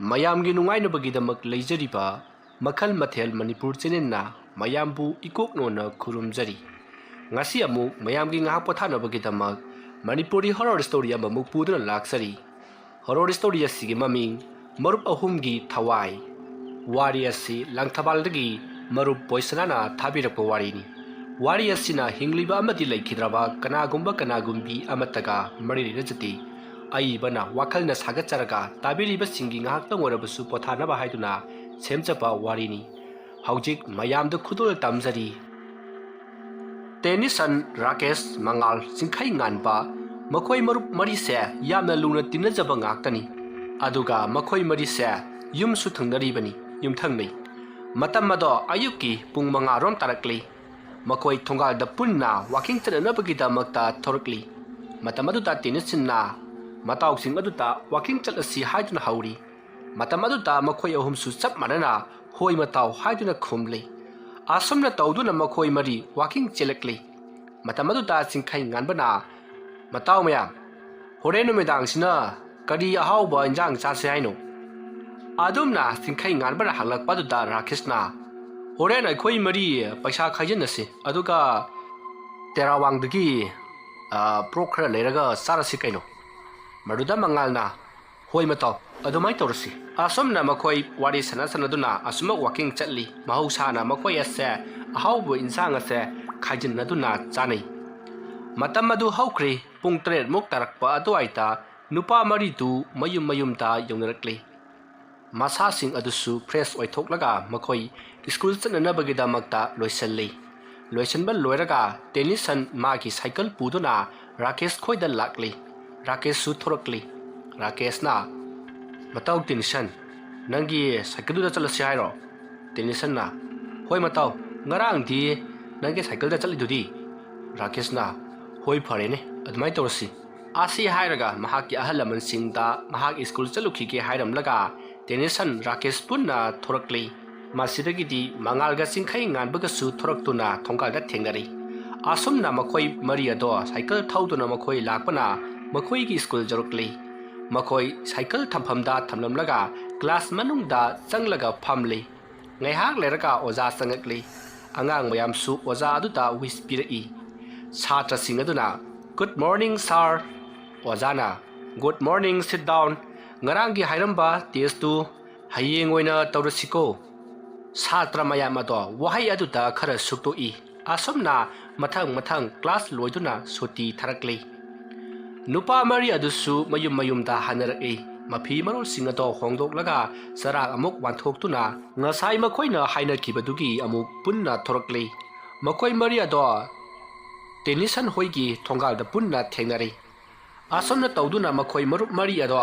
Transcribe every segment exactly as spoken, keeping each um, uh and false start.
ꯃꯌꯥꯝꯒꯤ ꯅꯨꯡꯉꯥꯏꯅꯕꯒꯤꯗꯃꯛ ꯂꯩꯖꯔꯤꯕ ꯃꯈꯜ ꯃꯊꯦꯜ ꯃꯅꯤꯄꯨꯔ ꯆꯦꯅꯦꯜꯅ ꯃꯌꯥꯝꯕꯨ ꯏꯀꯣꯛ ꯅꯣꯟꯅ ꯈꯨꯔꯨꯝꯖꯔꯤ꯫ ꯉꯁꯤ ꯑꯃꯨꯛ ꯃꯌꯥꯝꯒꯤ ꯉꯥꯏꯍꯥꯛ ꯄꯣꯊꯥꯅꯕꯒꯤꯗꯃꯛ ꯃꯅꯤꯄꯨꯔꯤ ꯍꯣꯔꯣꯔ ꯁ꯭ꯇꯣꯔꯤ ꯑꯃꯃꯨꯛ ꯄꯨꯗꯨꯅ ꯂꯥꯛꯆꯔꯤ꯫ ꯍꯣꯔꯣꯔ ꯁ꯭ꯇꯣꯔꯤ ꯑꯁꯤꯒꯤ ꯃꯃꯤꯡ ꯃꯔꯨꯞ ꯑꯍꯨꯝꯒꯤ ꯊꯋꯥꯏ꯫ ꯋꯥꯔꯤ ꯑꯁꯤ ꯂꯪꯊꯕꯥꯜꯗꯒꯤ ꯃꯔꯨꯞ ꯕꯣꯏꯁꯅꯥꯅ ꯊꯥꯕꯤꯔꯛꯄ ꯋꯥꯔꯤꯅꯤ꯫ ꯋꯥꯔꯤ ꯑꯁꯤꯅ ꯍꯤꯡꯂꯤꯕ ꯑꯃꯗꯤ ꯂꯩꯈꯤꯗ꯭ꯔꯕ ꯀꯅꯥꯒꯨꯝꯕ ꯀꯅꯥꯒꯨꯝꯕꯤ ꯑꯃꯠꯇꯒ ꯃꯔꯤ ꯂꯩꯅꯖꯗꯦ꯫ ꯑꯏꯕꯅ ꯋꯥꯈꯜꯅ ꯁꯥꯒꯠꯆꯔꯒ ꯇꯥꯕꯤꯔꯤꯕꯁꯤꯡꯒꯤ ꯉꯥꯏꯍꯥꯛꯇꯪ ꯑꯣꯏꯔꯕꯁꯨ ꯄꯣꯊꯥꯅꯕ ꯍꯥꯏꯗꯨꯅ ꯁꯦꯝꯖꯕ ꯋꯥꯔꯤꯅꯤ꯫ ꯍꯧꯖꯤꯛ ꯃꯌꯥꯝꯗ ꯈꯨꯗꯣꯜ ꯇꯝꯖꯔꯤ꯫ ꯇꯦꯅꯤꯁꯟ, ꯔꯥꯀꯦꯁ, ꯃꯉꯥꯜ, ꯆꯤꯡꯈꯩ ꯉꯥꯟꯕ, ꯃꯈꯣꯏ ꯃꯔꯨꯞ ꯃꯔꯤꯁꯦ ꯌꯥꯝꯅ ꯂꯨꯅ ꯇꯤꯟꯅꯖꯕ ꯉꯥꯛꯇꯅꯤ꯫ ꯑꯗꯨꯒ ꯃꯈꯣꯏ ꯃꯔꯤꯁꯦ ꯌꯨꯝꯁꯨ ꯊꯪꯅꯔꯤꯕꯅꯤ, ꯌꯨꯝꯊꯪꯅꯩ꯫ ꯃꯇꯝ ꯑꯗꯣ ꯑꯌꯨꯛꯀꯤ ꯄꯨꯡ ꯃꯉꯥ ꯔꯣꯝ ꯇꯥꯔꯛꯂꯤ꯫ ꯃꯈꯣꯏ ꯊꯣꯡꯒꯥꯜꯗ ꯄꯨꯟꯅ ꯋꯥꯀꯤꯡ ꯆꯠꯅꯅꯕꯒꯤꯗꯃꯛꯇ ꯊꯣꯔꯛꯂꯤ꯫ ꯃꯇꯝ ꯑꯗꯨꯗ ꯇꯦꯅꯤꯁꯟꯅ ꯃꯇꯥꯎꯁꯤꯡ ꯑꯗꯨꯗ ꯋꯥꯀꯤꯡ ꯆꯠꯂꯁꯤ ꯍꯥꯏꯗꯨꯅ ꯍꯧꯔꯤ꯫ ꯃꯇꯝ ꯑꯗꯨꯗ ꯃꯈꯣꯏ ꯑꯍꯨꯝꯁꯨ ꯆꯞ ꯃꯥꯟꯅꯅ "ꯍꯣꯏ ꯃꯇꯥꯎ" ꯍꯥꯏꯗꯨꯅ ꯈꯨꯝꯂꯤ꯫ ꯑꯁꯨꯝꯅ ꯇꯧꯗꯨꯅ ꯃꯈꯣꯏ ꯃꯔꯤ ꯋꯥꯀꯤꯡ ꯆꯦꯜꯂꯛꯂꯤ꯫ ꯃꯇꯝ ꯑꯗꯨꯗ ꯆꯤꯡꯈꯩ ꯉꯥꯟꯕꯅ, "ꯃꯇꯥꯎ ꯃꯌꯥꯝ, ꯍꯣꯔꯦꯟ ꯅꯨꯃꯤꯗꯥꯡꯁꯤꯅ ꯀꯔꯤ ꯑꯍꯥꯎꯕ ꯏꯟꯖꯥꯡ ꯆꯥꯁꯦ ꯍꯥꯏꯅꯣ?" ꯑꯗꯨꯝꯅ ꯆꯤꯡꯈꯩ ꯉꯥꯟꯕꯅ ꯍꯪꯂꯛꯄ ꯑꯗꯨꯗ ꯔꯥꯀꯦꯁꯅ, "ꯍꯣꯔꯦꯟ ꯑꯩꯈꯣꯏ ꯃꯔꯤ ꯄꯩꯁꯥ ꯈꯥꯏꯖꯤꯟꯅꯁꯤ, ꯑꯗꯨꯒ ꯇꯦꯔꯥꯋꯥꯡꯗꯒꯤ, ꯑ, ꯄꯣꯔꯣꯛ ꯈꯔ ꯂꯩꯔꯒ ꯆꯥꯔꯁꯤ ꯀꯩꯅꯣ?" ꯃꯗꯨꯗ ꯃꯉꯥꯜꯅ, "ꯍꯣꯏ ꯃꯇꯥꯎ, ꯑꯗꯨꯃꯥꯏꯅ ꯇꯧꯔꯁꯤ꯫" ꯑꯁꯨꯝꯅ ꯃꯈꯣꯏ ꯋꯥꯔꯤ ꯁꯥꯟꯅ ꯁꯥꯟꯅꯗꯨꯅ ꯑꯁꯨꯝꯃꯛ ꯋꯥꯀꯤꯡ ꯆꯠꯂꯤ꯫ ꯃꯍꯧꯁꯥꯅ ꯃꯈꯣꯏ ꯑꯁꯦ ꯑꯍꯥꯎꯕ ꯏꯟꯁꯥꯡ ꯑꯁꯦ ꯈꯥꯏꯖꯤꯟꯅꯗꯨꯅ ꯆꯥꯅꯩ꯫ ꯃꯇꯝ ꯑꯗꯨ ꯍꯧꯈ꯭ꯔꯦ꯫ ꯄꯨꯡ ꯇꯔꯦꯠꯃꯨꯛ ꯇꯥꯔꯛꯄ ꯑꯗꯨꯋꯥꯏꯗ ꯅꯨꯄꯥ ꯃꯔꯤꯗꯨ ꯃꯌꯨꯝ ꯃꯌꯨꯝꯗ ꯌꯧꯅꯔꯛꯂꯤ꯫ ꯃꯁꯥꯁꯤꯡ ꯑꯗꯨꯁꯨ ꯐ꯭ꯔꯦꯁ ꯑꯣꯏꯊꯣꯛꯂꯒ ꯃꯈꯣꯏ ꯁ꯭ꯀꯨꯜ ꯆꯠꯅꯅꯕꯒꯤꯗꯃꯛꯇ ꯂꯣꯏꯁꯤꯜꯂꯤ꯫ ꯂꯣꯏꯁꯤꯟꯕ ꯂꯣꯏꯔꯒ ꯇꯦꯅꯤꯁꯟ ꯃꯥꯒꯤ ꯁꯥꯏꯀꯜ ꯄꯨꯗꯨꯅ ꯔꯥꯀꯦꯁ ꯈꯣꯏꯗ ꯂꯥꯛꯂꯤ꯫ ꯔꯥꯀꯦꯁꯁꯨ ꯊꯣꯔꯛꯂꯤ꯫ ꯔꯥꯀꯦꯁꯅ, "ꯃꯇꯥꯎ ꯇꯦꯅꯤꯁꯟ, ꯅꯪꯒꯤ ꯁꯥꯏꯀꯜꯗꯨꯗ ꯆꯠꯂꯁꯤ ꯍꯥꯏꯔꯣ?" ꯇꯦꯅꯤꯁꯟꯅ, "ꯍꯣꯏ ꯃꯇꯥꯎ, ꯉꯔꯥꯡꯗꯤ ꯅꯪꯒꯤ ꯁꯥꯏꯀꯜꯗ ꯆꯠꯂꯤꯗꯨꯗꯤ?" ꯔꯥꯀꯦꯁꯅ, "ꯍꯣꯏ, ꯐꯔꯦꯅꯦ, ꯑꯗꯨꯃꯥꯏꯅ ꯇꯧꯔꯁꯤ꯫" ꯑꯁꯤ ꯍꯥꯏꯔꯒ ꯃꯍꯥꯛꯀꯤ ꯑꯍꯜ ꯂꯃꯟꯁꯤꯡꯗ ꯃꯍꯥꯛ ꯁ꯭ꯀꯨꯜ ꯆꯠꯂꯨꯈꯤꯒꯦ ꯍꯥꯏꯔꯝꯂꯒ ꯇꯦꯅꯤꯁꯟ ꯔꯥꯀꯦꯁ ꯄꯨꯟꯅ ꯊꯣꯔꯛꯂꯤ꯫ ꯃꯁꯤꯗꯒꯤꯗꯤ ꯃꯉꯥꯜꯒ ꯆꯤꯡꯈꯩ ꯉꯥꯟꯕꯒꯁꯨ ꯊꯣꯔꯛꯇꯨꯅ ꯊꯣꯡꯒꯥꯜꯗ ꯊꯦꯡꯅꯔꯤ꯫ ꯑꯁꯨꯝꯅ ꯃꯈꯣꯏ ꯃꯔꯤ ꯑꯗꯣ ꯁꯥꯏꯀꯜ ꯊꯧꯗꯨꯅ ꯃꯈꯣꯏ ꯂꯥꯛꯄꯅ ꯃꯈꯣꯏꯒꯤ ꯁ꯭ꯀꯨꯜ ꯌꯧꯔꯛꯂꯤ꯫ ꯃꯈꯣꯏ ꯁꯥꯏꯀꯜ ꯊꯝꯐꯝꯗ ꯊꯝꯂꯝꯂꯒ ꯀ꯭ꯂꯥꯁ ꯃꯅꯨꯡꯗ ꯆꯪꯂꯒ ꯐꯝꯂꯤ꯫ ꯉꯥꯏꯍꯥꯛ ꯂꯩꯔꯒ ꯑꯣꯖꯥ ꯆꯪꯉꯛꯂꯤ꯫ ꯑꯉꯥꯡ ꯃꯌꯥꯝꯁꯨ ꯑꯣꯖꯥ ꯑꯗꯨꯗ ꯋꯤꯁ ꯄꯤꯔꯛꯏ꯫ ꯁꯥꯇ꯭ꯔꯁꯤꯡ ꯑꯗꯨꯅ, "Good morning, sir." ꯑꯣꯖꯥꯅ, "Good morning, sit down. ꯉꯔꯥꯡꯒꯤ ꯍꯥꯏꯔꯝꯕ ꯇꯦꯁꯇꯨ ꯍꯌꯦꯡ ꯑꯣꯏꯅ ꯇꯧꯔꯁꯤꯀꯣ?" ꯁꯥꯇ꯭ꯔ ꯃꯌꯥꯝ ꯑꯗꯣ ꯋꯥꯍꯩ ꯑꯗꯨꯗ ꯈꯔ ꯁꯨꯛꯇꯣꯛꯏ꯫ ꯑꯁꯨꯝꯅ ꯃꯊꯪ ꯃꯊꯪ ꯀ꯭ꯂꯥꯁ ꯂꯣꯏꯗꯨꯅ ꯁꯨꯇꯤ ꯊꯥꯔꯛꯂꯤ꯫ ꯅꯨꯄꯥ ꯃꯔꯤ ꯑꯗꯨꯁꯨ ꯃꯌꯨꯝ ꯃꯌꯨꯝꯗ ꯍꯟꯅꯔꯛꯏ꯫ ꯃꯐꯤ ꯃꯔꯣꯜꯁꯤꯡ ꯑꯗꯣ ꯍꯣꯡꯗꯣꯛꯂꯒ ꯆꯔꯥ ꯑꯃꯨꯛ ꯋꯥꯟꯊꯣꯛꯇꯨꯅ ꯉꯁꯥꯏ ꯃꯈꯣꯏꯅ ꯍꯥꯏꯅꯈꯤꯕꯗꯨꯒꯤ ꯑꯃꯨꯛ ꯄꯨꯟꯅ ꯊꯣꯔꯛꯂꯤ꯫ ꯃꯈꯣꯏ ꯃꯔꯤ ꯑꯗꯣ ꯇꯦꯅꯤꯁꯟ ꯍꯣꯏꯒꯤ ꯊꯣꯡꯒꯥꯜꯗ ꯄꯨꯟꯅ ꯊꯦꯡꯅꯔꯤ꯫ ꯑꯁꯨꯝꯅ ꯇꯧꯗꯨꯅ ꯃꯈꯣꯏ ꯃꯔꯨꯞ ꯃꯔꯤ ꯑꯗꯣ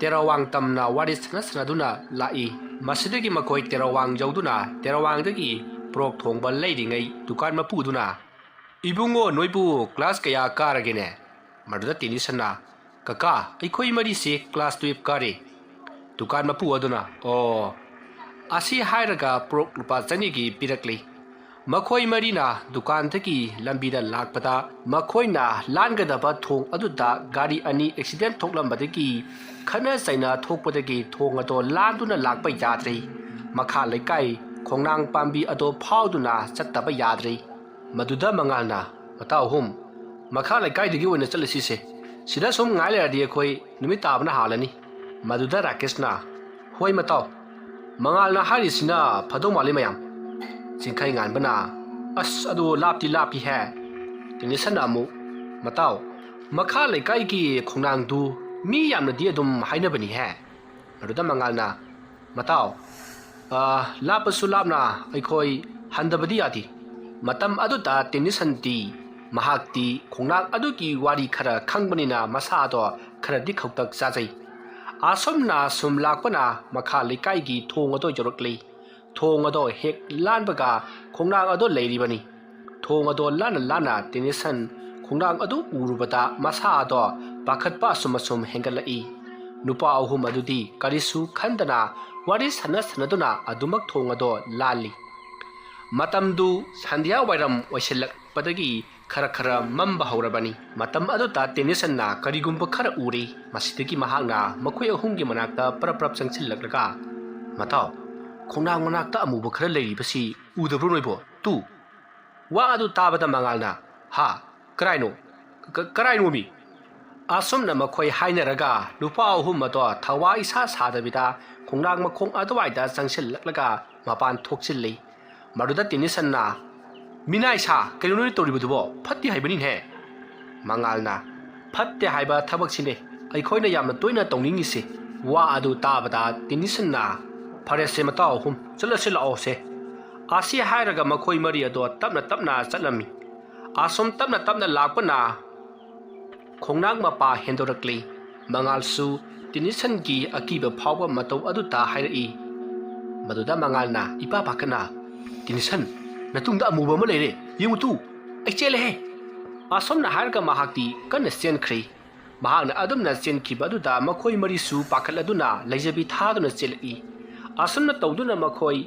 ꯇꯦꯔꯥꯋꯥꯡ ꯇꯝꯅ ꯋꯥꯔꯤ ꯁꯥꯟꯅ ꯁꯥꯟꯅꯗꯨꯅ ꯂꯥꯛꯏ꯫ ꯃꯁꯤꯗꯒꯤ ꯃꯈꯣꯏ ꯇꯦꯔꯥꯋꯥꯡ ꯌꯧꯗꯨꯅ ꯇꯦꯔꯥꯋꯥꯡꯗꯒꯤ ꯄ꯭ꯔꯣꯛ ꯊꯣꯡꯕ ꯂꯩꯔꯤꯉꯩ ꯗꯨꯀꯥꯟ ꯃꯄꯨꯗꯨꯅ, "ꯏꯕꯨꯡꯉꯣ, ꯅꯣꯏꯕꯨ ꯀ꯭ꯂꯥꯁ ꯀꯌꯥ ꯀꯥꯔꯒꯦꯅꯦ?" ꯃꯗꯨꯗ ꯇꯦꯅꯤꯁꯟꯅ, "ꯀꯀꯥ, ꯑꯩꯈꯣꯏ ꯃꯔꯤꯁꯤ ꯀ꯭ꯂꯥꯁ ꯇꯨꯌꯦꯜꯐ ꯀꯥꯔꯤ꯫" ꯗꯨꯀꯥꯟ ꯃꯄꯨ ꯑꯗꯨꯅ, "ꯑꯣ꯫" ꯑꯁꯤ ꯍꯥꯏꯔꯒ ꯄ꯭ꯔꯣꯛ ꯂꯨꯄꯥ ꯆꯅꯤꯒꯤ ꯄꯤꯔꯛꯂꯤ꯫ ꯃꯈꯣꯏ ꯃꯔꯤꯅ ꯗꯨꯀꯥꯟꯗꯒꯤ ꯂꯝꯕꯤꯗ ꯂꯥꯛꯄꯗ ꯃꯈꯣꯏꯅ ꯂꯥꯟꯒꯗꯕ ꯊꯣꯡ ꯑꯗꯨꯗ ꯒꯥꯔꯤ ꯑꯅꯤ ꯑꯦꯛꯁꯤꯗꯦꯟ ꯊꯣꯛꯂꯝꯕꯗꯒꯤ ꯈꯠꯅ ꯆꯩꯅ ꯊꯣꯛꯄꯗꯒꯤ ꯊꯣꯡ ꯑꯗꯣ ꯂꯥꯟꯗꯨꯅ ꯂꯥꯛꯄ ꯌꯥꯗ꯭ꯔꯦ꯫ ꯃꯈꯥ ꯂꯩꯀꯥꯏ ꯈꯣꯡꯅꯥꯡ ꯄꯥꯝꯕꯤ ꯑꯗꯣ ꯐꯥꯎꯗꯨꯅ ꯆꯠꯇꯕ ꯌꯥꯗ꯭ꯔꯦ꯫ ꯃꯗꯨꯗ ꯃꯉꯥꯜꯅ, "ꯃꯇꯥꯎ ꯑꯍꯨꯝ, ꯃꯈꯥ ꯂꯩꯀꯥꯏꯗꯒꯤ ꯑꯣꯏꯅ ꯆꯠꯂꯁꯤꯁꯦ꯫ ꯁꯤꯗ ꯁꯨꯝ ꯉꯥꯏ ꯂꯩꯔꯗꯤ ꯑꯩꯈꯣꯏ ꯅꯨꯃꯤꯠ ꯇꯥꯕꯅ ꯍꯥꯜꯂꯅꯤ꯫" ꯃꯗꯨꯗ ꯔꯥꯀꯦꯁꯅ, "ꯍꯣꯏ ꯃꯇꯥꯎ, ꯃꯉꯥꯜꯅ ꯍꯥꯏꯔꯤꯁꯤꯅ ꯐꯗꯧ ꯃꯥꯜꯂꯤ ꯃꯌꯥꯝ꯫" ꯆꯤꯡꯈꯩ ꯉꯥꯟꯕꯅ, "ꯑꯁ, ꯑꯗꯨ ꯂꯥꯞꯇꯤ ꯂꯥꯞꯄꯤꯍꯦ꯫" ꯇꯦꯅꯤꯁꯟꯅ ꯑꯃꯨꯛ, "ꯃꯇꯥꯎ, ꯃꯈꯥ ꯂꯩꯀꯥꯏꯒꯤ ꯈꯣꯡꯅꯥꯡꯗꯨ ꯃꯤ ꯌꯥꯝꯅꯗꯤ ꯑꯗꯨꯝ ꯍꯥꯏꯅꯕꯅꯤꯍꯦ꯫" ꯃꯗꯨꯗ ꯃꯉꯥꯜꯅ, "ꯃꯇꯥꯎ, ꯑ, ꯂꯥꯞꯄꯁꯨ ꯂꯥꯞꯅ ꯑꯩꯈꯣꯏ ꯍꯟꯗꯕꯗꯤ ꯌꯥꯗꯦ꯫" ꯃꯇꯝ ꯑꯗꯨꯗ ꯇꯦꯅꯤꯁꯟꯗꯤ, ꯃꯍꯥꯛꯇꯤ ꯈꯣꯡꯅꯥꯡ ꯑꯗꯨꯒꯤ ꯋꯥꯔꯤ ꯈꯔ ꯈꯪꯕꯅꯤꯅ ꯃꯁꯥꯗꯣ ꯈꯔꯗꯤ ꯈꯧꯇꯛ ꯆꯥꯖꯩ꯫ ꯑꯁꯨꯝꯅ ꯁꯨꯝ ꯂꯥꯛꯄꯅ ꯃꯈꯥ ꯂꯩꯀꯥꯏꯒꯤ ꯊꯣꯡ ꯑꯗꯣ ꯌꯧꯔꯛꯂꯤ꯫ ꯊꯣꯡ ꯑꯗꯣ ꯍꯦꯛ ꯂꯥꯟꯕꯒ ꯈꯣꯡꯅꯥꯡ ꯑꯗꯣ ꯂꯩꯔꯤꯕꯅꯤ꯫ ꯊꯣꯡ ꯑꯗꯣ ꯂꯥꯟꯅ ꯂꯥꯟꯅ ꯇꯦꯅꯤꯁꯟ ꯈꯣꯡꯅꯥꯡ ꯑꯗꯨ ꯎꯔꯨꯕꯗ ꯃꯁꯥ ꯑꯗꯣ ꯄꯥꯈꯠꯄ ꯑꯁꯨꯝ ꯑꯁꯨꯝ ꯍꯦꯟꯒꯠꯂꯛꯏ꯫ ꯅꯨꯄꯥ ꯑꯍꯨꯝ ꯑꯗꯨꯗꯤ ꯀꯔꯤꯁꯨ ꯈꯟꯗꯅ ꯋꯥꯔꯤ ꯁꯥꯟꯅ ꯁꯥꯟꯅꯗꯨꯅ ꯑꯗꯨꯃꯛ ꯊꯣꯡ ꯑꯗꯣ ꯂꯥꯜꯂꯤ꯫ ꯃꯇꯝꯗꯨ ꯁꯟꯙ꯭ꯌꯥ ꯋꯥꯏꯔꯝ ꯑꯣꯏꯁꯤꯜꯂꯛꯄꯗꯒꯤ ꯈꯔ ꯈꯔ ꯃꯝꯕ ꯍꯧꯔꯕꯅꯤ꯫ ꯃꯇꯝ ꯑꯗꯨꯗ ꯇꯦꯅꯤꯁꯟꯅ ꯀꯔꯤꯒꯨꯝꯕ ꯈꯔ ꯎꯔꯦ꯫ ꯃꯁꯤꯗꯒꯤ ꯃꯍꯥꯛꯅ ꯃꯈꯣꯏ ꯑꯍꯨꯝꯒꯤ ꯃꯅꯥꯛꯇ ꯄꯔꯞ ꯄꯔꯞ ꯆꯪꯁꯤꯜꯂꯛꯂꯒ, "ꯃꯇꯥꯎ, ꯈꯣꯡꯅꯥꯡ ꯃꯅꯥꯛꯇ ꯑꯃꯨꯕ ꯈꯔ ꯂꯩꯔꯤꯕꯁꯤ ꯎꯗꯕ꯭ꯔꯣ ꯅꯣꯏꯕꯣ? ꯇꯨ!" ꯋꯥ ꯑꯗꯨ ꯇꯥꯕꯗ ꯃꯉꯥꯜꯅ, "ꯍꯥ? ꯀꯔꯥꯏꯅꯣ? ꯀ-, ꯀꯔꯥꯏꯅꯣꯃꯤ?" ꯑꯁꯨꯝꯅ ꯃꯈꯣꯏ ꯍꯥꯏꯅꯔꯒ ꯅꯨꯄꯥ ꯑꯍꯨꯝ ꯑꯗꯣ ꯊꯋꯥ ꯏꯁꯥ ꯁꯥꯗꯕꯤꯗ ꯈꯣꯡꯅꯥꯡ ꯃꯈꯣꯡ ꯑꯗꯨꯋꯥꯏꯗ ꯆꯪꯁꯤꯜꯂꯛꯂꯒ ꯃꯄꯥꯟ ꯊꯣꯛꯆꯤꯜꯂꯤ꯫ ꯃꯗꯨꯗ ꯇꯦꯅꯤꯁꯟꯅ, "ꯃꯤꯅꯥꯏ ꯁꯥ, ꯀꯩꯅꯣ ꯅꯣꯏꯅ ꯇꯧꯔꯤꯕꯗꯨꯕꯣ? ꯐꯠꯇꯦ ꯍꯥꯏꯕꯅꯤꯅꯦ!" ꯃꯉꯥꯜꯅ, "ꯐꯠꯇꯦ ꯍꯥꯏꯕ ꯊꯕꯛꯁꯤꯅꯦ ꯑꯩꯈꯣꯏꯅ ꯌꯥꯝꯅ ꯇꯣꯏꯅ ꯇꯧꯅꯤꯡꯉꯤꯁꯦ꯫" ꯋꯥ ꯑꯗꯨ ꯇꯥꯕꯗ ꯇꯦꯅꯤꯁꯟꯅ, "ꯐꯔꯦꯁꯦ ꯃꯇꯥꯎ ꯑꯍꯨꯝ, ꯆꯠꯂꯁꯤ ꯂꯥꯛꯑꯣꯁꯦ꯫" ꯑꯁꯤ ꯍꯥꯏꯔꯒ ꯃꯈꯣꯏ ꯃꯔꯤ ꯑꯗꯣ ꯇꯞꯅ ꯇꯞꯅ ꯆꯠꯂꯝꯃꯤ꯫ ꯑꯁꯨꯝ ꯇꯞꯅ ꯇꯞꯅ ꯂꯥꯛꯄꯅ ꯈꯣꯡꯅꯥꯡ ꯃꯄꯥ ꯍꯦꯟꯗꯣꯔꯛꯂꯤ꯫ ꯃꯉꯥꯜꯁꯨ ꯇꯦꯅꯤꯁꯟꯒꯤ ꯑꯀꯤꯕ ꯐꯥꯎꯕ ꯃꯇꯧ ꯑꯗꯨꯇ ꯍꯥꯏꯔꯛꯏ꯫ ꯃꯗꯨꯗ ꯃꯉꯥꯜꯅ ꯏꯄꯥ ꯄꯥꯈꯠꯅ, "ꯇꯦꯅꯤꯁꯟ, ꯅꯇꯨꯡꯗ ꯑꯃꯨꯕ ꯑꯃ ꯂꯩꯔꯦ, ꯌꯦꯡꯉꯨ ꯇꯨ, ꯑꯩ ꯆꯦꯜꯂꯦꯍꯦ!" ꯑꯁꯨꯝꯅ ꯍꯥꯏꯔꯒ ꯃꯍꯥꯛꯇꯤ ꯀꯟꯅ ꯆꯦꯟꯈ꯭ꯔꯦ꯫ ꯃꯍꯥꯛꯅ ꯑꯗꯨꯝꯅ ꯆꯦꯟꯈꯤꯕ ꯑꯗꯨꯗ ꯃꯈꯣꯏ ꯃꯔꯤꯁꯨ ꯄꯥꯈꯠꯂꯗꯨꯅ ꯂꯩꯖꯕꯤ ꯊꯥꯗꯨꯅ ꯆꯦꯜꯂꯛꯏ꯫ ꯑꯁꯨꯝꯅ ꯇꯧꯗꯨꯅ ꯃꯈꯣꯏ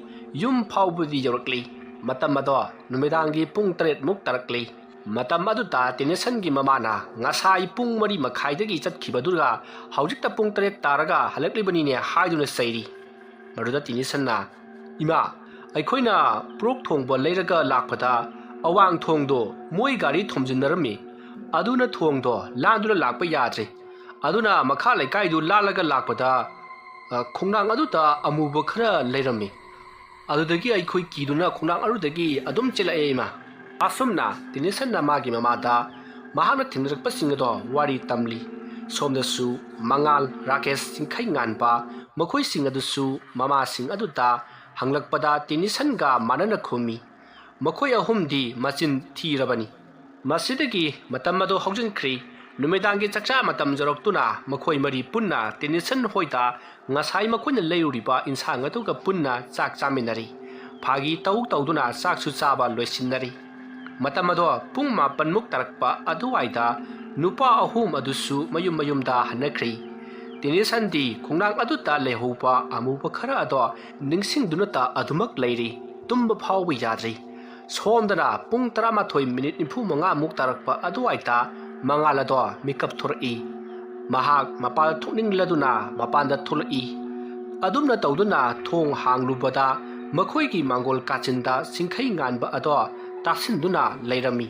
ꯌꯨꯝ ꯐꯥꯎꯕꯗꯤ ꯌꯧꯔꯛꯂꯤ꯫ ꯃꯇꯝ ꯑꯗꯣ ꯅꯨꯃꯤꯗꯥꯡꯒꯤ ꯄꯨꯡ ꯇꯔꯦꯠꯃꯨꯛ ꯇꯥꯔꯛꯂꯤ꯫ ꯃꯇꯝ ꯑꯗꯨꯗ ꯇꯦꯅꯤꯁꯟꯒꯤ ꯃꯃꯥꯅ ꯉꯁꯥꯏ ꯄꯨꯡ ꯃꯔꯤ ꯃꯈꯥꯏꯗꯒꯤ ꯆꯠꯈꯤꯕꯗꯨꯒ ꯍꯧꯖꯤꯛꯇ ꯄꯨꯡ ꯇꯔꯦꯠ ꯇꯥꯔꯒ ꯍꯜꯂꯛꯂꯤꯕꯅꯤꯅꯦ ꯍꯥꯏꯗꯨꯅ ꯆꯩꯔꯤ꯫ ꯃꯗꯨꯗ ꯇꯦꯅꯤꯁꯟꯅ, "ꯏꯃꯥ, ꯑꯩꯈꯣꯏꯅ ꯄꯣꯔꯣꯛ ꯊꯣꯡꯕ ꯂꯩꯔꯒ ꯂꯥꯛꯄꯗ ꯑꯋꯥꯡ ꯊꯣꯡꯗꯣ ꯃꯣꯏ ꯒꯥꯔꯤ ꯊꯣꯝꯖꯤꯟꯅꯔꯝꯃꯤ꯫ ꯑꯗꯨꯅ ꯊꯣꯡꯗꯣ ꯂꯥꯟꯗꯨꯅ ꯂꯥꯛꯄ ꯌꯥꯗ꯭ꯔꯦ꯫ ꯑꯗꯨꯅ ꯃꯈꯥ ꯂꯩꯀꯥꯏꯗꯨ ꯂꯥꯜꯂꯒ ꯂꯥꯛꯄꯗ, ꯑ, ꯈꯣꯡꯅꯥꯡ ꯑꯗꯨꯗ ꯑꯃꯨꯕ ꯈꯔ ꯂꯩꯔꯝꯃꯤ꯫ ꯑꯗꯨꯗꯒꯤ ꯑꯩꯈꯣꯏ ꯀꯤꯗꯨꯅ ꯈꯣꯡꯅꯥꯡ ꯑꯗꯨꯗꯒꯤ ꯑꯗꯨꯝ ꯆꯦꯜꯂꯛꯑꯦ, ꯏꯃꯥ꯫" ꯑꯁꯨꯝꯅ ꯇꯦꯅꯤꯁꯟꯅ ꯃꯥꯒꯤ ꯃꯃꯥꯗ ꯃꯍꯥꯛꯅ ꯊꯦꯡꯅꯔꯛꯄꯁꯤꯡ ꯑꯗꯣ ꯋꯥꯔꯤ ꯇꯝꯂꯤ꯫ ꯁꯣꯝꯗꯁꯨ ꯃꯉꯥꯜ, ꯔꯥꯀꯦꯁ, ꯆꯤꯡꯈꯩ ꯉꯥꯟꯕ, ꯃꯈꯣꯏꯁꯤꯡ ꯑꯗꯨꯁꯨ ꯃꯃꯥꯁꯤꯡ ꯑꯗꯨꯗ ꯍꯪꯂꯛꯄꯗ ꯇꯦꯅꯤꯁꯟꯒ ꯃꯥꯟꯅꯅ ꯈꯨꯝꯃꯤ꯫ ꯃꯈꯣꯏ ꯑꯍꯨꯝꯗꯤ ꯃꯆꯤꯟ ꯊꯤꯔꯕꯅꯤ꯫ ꯃꯁꯤꯗꯒꯤ ꯃꯇꯝ ꯑꯗꯨ ꯍꯧꯖꯤꯟꯈ꯭ꯔꯤ꯫ ꯅꯨꯃꯤꯗꯥꯡꯒꯤ ꯆꯥꯛꯆꯥ ꯃꯇꯝ ꯌꯧꯔꯛꯇꯨꯅ ꯃꯈꯣꯏ ꯃꯔꯤ ꯄꯨꯟꯅ ꯇꯦꯅꯤꯁꯟ ꯍꯣꯏꯗ ꯉꯁꯥꯏ ꯃꯈꯣꯏꯅ ꯂꯩꯔꯨꯔꯤꯕ ꯏꯟꯁꯥꯡ ꯑꯗꯨꯒ ꯄꯨꯟꯅ ꯆꯥꯛ ꯆꯥꯃꯤꯟꯅꯔꯤ꯫ ꯐꯥꯒꯤ ꯇꯧ ꯇꯧꯗꯨꯅ ꯆꯥꯛꯁꯨ ꯆꯥꯕ ꯂꯣꯏꯁꯤꯟꯅꯔꯤ꯫ ꯃꯇꯝ ꯑꯗꯣ ꯄꯨꯡ ꯃꯥꯄꯟꯃꯨꯛ ꯇꯥꯔꯛꯄ ꯑꯗꯨꯋꯥꯏꯗ ꯅꯨꯄꯥ ꯑꯍꯨꯝ ꯑꯗꯨꯁꯨ ꯃꯌꯨꯝ ꯃꯌꯨꯝꯗ ꯍꯟꯅꯈ꯭ꯔꯤ꯫ ꯇꯦꯅꯤꯁꯟꯗꯤ ꯈꯣꯡꯅꯥꯡ ꯑꯗꯨꯗ ꯂꯩꯍꯧꯕ ꯑꯃꯨꯕ ꯈꯔ ꯑꯗꯣ ꯅꯤꯡꯁꯤꯡꯗꯨꯅꯇ ꯑꯗꯨꯃꯛ ꯂꯩꯔꯤ꯫ ꯇꯨꯝꯕ ꯐꯥꯎꯕ ꯌꯥꯗ꯭ꯔꯤ꯫ ꯁꯣꯝꯗꯅ ꯄꯨꯡ ꯇꯔꯥꯃꯥꯊꯣꯏ ꯃꯤꯅꯤꯠ ꯅꯤꯐꯨ ꯃꯉꯥꯃꯨꯛ ꯇꯥꯔꯛꯄ ꯑꯗꯨꯋꯥꯏꯗ ꯃꯉꯥꯜ ꯑꯗꯣ ꯃꯤꯀꯞ ꯊꯣꯔꯛꯏ꯫ ꯃꯍꯥꯛ ꯃꯄꯥꯟ ꯊꯣꯛꯅꯤꯡꯂꯗꯨꯅ ꯃꯄꯥꯟꯗ ꯊꯣꯛꯂꯛꯏ꯫ ꯑꯗꯨꯝꯅ ꯇꯧꯗꯨꯅ ꯊꯣꯡ ꯍꯥꯡꯂꯨꯕꯗ ꯃꯈꯣꯏꯒꯤ ꯃꯥꯡꯒꯣꯜ ꯀꯥꯆꯤꯟꯗ ꯆꯤꯡꯈꯩ ꯉꯥꯟꯕ ꯑꯗꯣ ꯇꯥꯁꯤꯟꯗꯨꯅ ꯂꯩꯔꯝꯃꯤ꯫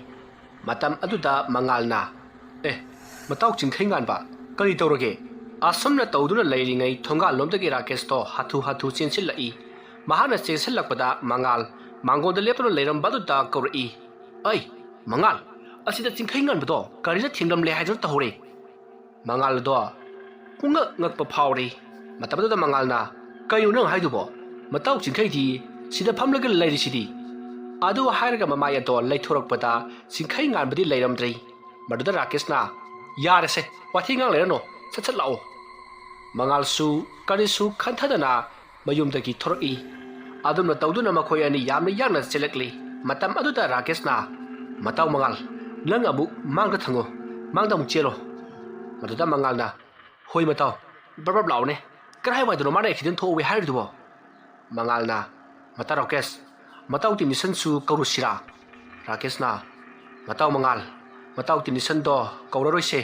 ꯃꯇꯝ ꯑꯗꯨꯗ ꯃꯉꯥꯜꯅ, "ꯑꯦ, ꯃꯇꯥꯎ ꯆꯤꯡꯈꯩ ꯉꯥꯟꯕ, ꯀꯔꯤ ꯇꯧꯔꯒꯦ?" ꯑꯁꯨꯝꯅ ꯇꯧꯗꯨꯅ ꯂꯩꯔꯤꯉꯩ ꯊꯣꯡꯒꯥꯜꯂꯣꯝꯗꯒꯤ ꯔꯥꯀꯦꯁꯇꯣ ꯍꯥꯊꯨ ꯍꯥꯊꯨ ꯆꯦꯟꯁꯤꯜꯂꯛꯏ꯫ ꯃꯍꯥꯛꯅ ꯆꯦꯟꯁꯤꯜꯂꯛꯄꯗ ꯃꯉꯥꯜ ꯃꯥꯡꯒꯣꯜꯗ ꯂꯦꯞꯇꯨꯅ ꯂꯩꯔꯝꯕꯗꯨꯗ ꯀꯧꯔꯛꯏ, "ꯑꯩ, ꯃꯉꯥꯜ, ꯑꯁꯤꯗ ꯆꯤꯡꯈꯩ ꯉꯥꯟꯕꯗꯣ ꯒꯥꯔꯤꯅ ꯊꯦꯡꯂꯝꯂꯦ ꯍꯥꯏꯗꯨꯅ ꯇꯧꯍꯧꯔꯦ꯫" ꯃꯉꯥꯜ ꯑꯗꯣ ꯄꯨꯡꯉꯛ ꯉꯛꯄ ꯐꯥꯎꯔꯤ꯫ ꯃꯇꯝ ꯑꯗꯨꯗ ꯃꯉꯥꯜꯅ, "ꯀꯩꯅꯣ ꯅꯪ ꯍꯥꯏꯗꯨꯕꯣ? ꯃꯇꯥꯎ ꯆꯤꯡꯈꯩꯗꯤ ꯁꯤꯗ ꯐꯝꯂꯒ ꯂꯩꯔꯤꯁꯤꯗꯤ?" ꯑꯗꯨ ꯍꯥꯏꯔꯒ ꯃꯃꯥꯏ ꯑꯗꯣ ꯂꯩꯊꯣꯔꯛꯄꯗ ꯆꯤꯡꯈꯩ ꯉꯥꯟꯕꯗꯤ ꯂꯩꯔꯝꯗ꯭ꯔꯦ꯫ ꯃꯗꯨꯗ ꯔꯥꯀꯦꯁꯅ, "ꯌꯥꯔꯦꯁꯦ, ꯋꯥꯊꯤ ꯉꯥꯡ ꯂꯩꯔꯅꯨ, ꯁꯠ ꯁꯠ ꯂꯥꯛꯑꯣ꯫" ꯃꯉꯥꯜꯁꯨ ꯀꯔꯤꯁꯨ ꯈꯟꯊꯗꯅ ꯃꯌꯨꯝꯗꯒꯤ ꯊꯣꯔꯛꯏ꯫ ꯑꯗꯨꯝꯅ ꯇꯧꯗꯨꯅ ꯃꯈꯣꯏ ꯑꯅꯤ ꯌꯥꯝꯅ ꯌꯥꯡꯅ ꯆꯦꯜꯂꯛꯂꯤ꯫ ꯃꯇꯝ ꯑꯗꯨꯗ ꯔꯥꯀꯦꯁꯅ, "ꯃꯇꯥꯎ ꯃꯉꯥꯜ, ꯅꯪ ꯑꯃꯨꯛ ꯃꯥꯡꯗ ꯊꯪꯉꯨ, ꯃꯥꯡꯗ ꯑꯃꯨꯛ ꯆꯦꯜꯂꯣ꯫" ꯃꯗꯨꯗ ꯃꯉꯥꯜꯅ, "ꯍꯣꯏ ꯃꯇꯥꯎ, ꯕ꯭ꯔꯞ ꯕ꯭ꯔꯞ ꯂꯥꯛꯑꯣꯅꯦ, ꯀꯔꯥꯏꯋꯥꯏꯗꯅꯣ ꯃꯥꯅ ꯑꯦꯛꯁꯤꯗꯦꯟ ꯊꯣꯛꯍꯧꯋꯦ ꯍꯥꯏꯔꯤꯗꯨꯕꯣ?" ꯃꯉꯥꯜꯅ, "ꯃꯇꯥꯎ ꯔꯥꯀꯦꯁ, ꯃꯇꯥꯎ ꯇꯦꯛꯅꯤꯁꯟꯁꯨ ꯀꯧꯔꯨꯁꯤꯔꯥ?" ꯔꯥꯀꯦꯁꯅ, "ꯃꯇꯥꯎ ꯃꯉꯥꯜ, ꯃꯇꯥꯎ ꯇꯦꯛꯅꯤꯁꯟꯗꯣ ꯀꯧꯔꯔꯣꯏꯁꯦ꯫"